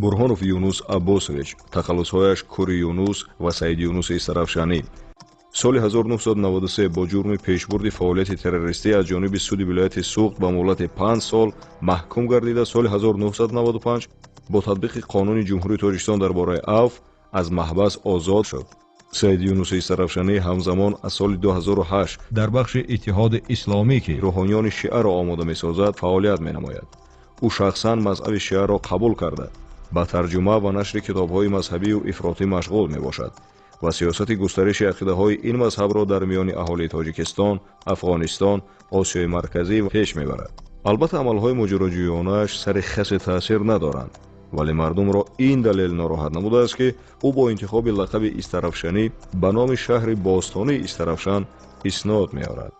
Бурҳонов Юнус Аббосович, тахаллусҳояш Кури Юнус ва Саид Юнуси Истаравшанӣ, соли 1993 бо ҷурми пешбурди фаъолияти террористӣ аз ҷониби суди вилояти Суғд ба муҳлати 5 сол маҳкум гардида, соли 1995 бо татбиқи Қонуни Ҷумҳурии Тоҷикистон дар бораи афв аз маҳбас озод шуд. Саид Юнуси Истаравшанӣ ҳамзамон аз соли 2008 дар бахши Иттиҳоди Исломӣ, ки рӯҳониёни шиаро омода месозад, фаъолият менамояд. Ӯ шахсан мазҳаби шиаро қабул карда, ба тарҷума ва нашри китобҳои мазҳабию ифротӣ машғул мебошад ва сиёсати густариши ақидаҳои ин мазҳабро дар миёни аҳолии Тоҷикистон, Афғонистон, Осиёи Марказӣ пеш мебарад. Албатта, амалҳои моҷароҷӯёнааш сари касе таъсир надоранд, вале мардумро ин далел нороҳат намудааст, ки ӯ бо интихоби лақаби Истаравшанӣ ба номи шаҳри бостонии Истаравшан иснод меорад.